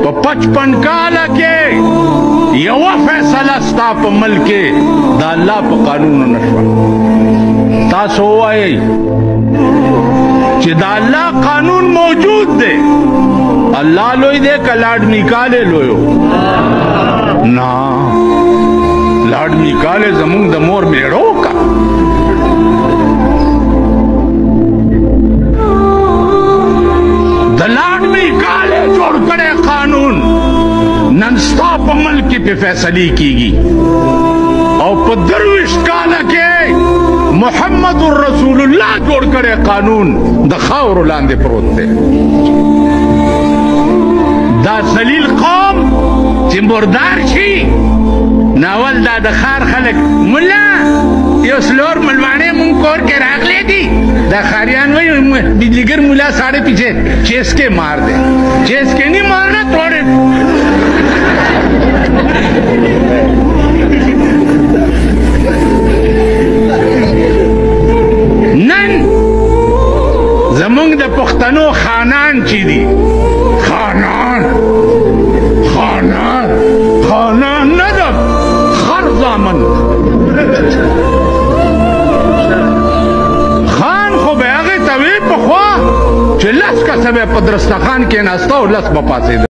په 55 کاله کې یوه فیصله ستا په ملک کې د الله په قانون نه شوه. تاسو ووایئ چې د الله قانون موجود دی، الله لوی دی که لاډ میکاله لوی؟ نه، لاډ میکاله زمونږ د مور میړو کا. د لاډ میکاله جوړ کړی قانون نن ستا په ملک کې په فیصلې کیږي، او په 23 کاله کې محمد رسول الله جوړ کړی قانون د خاورو لاندې پروت دی. دا ذلیل قوم چې مردار شي، ناول دا د ښار خلک ملا یو سلور ملواڼې مونږ کور کې راغلې دي، دا ښاریان وایي بجلیګر ملا ساړې پیچھے چیسکے مار دے، چیسکے نہیں مارنا توڑے. نن زمونږ د پښتنو خانان چې دي، خانان خانان خانان نه ده، خر زامن. خان خو به هغې ته وي پخوا چې 10 کسه به په درستخان کېناسته او 10 به پاڅېده.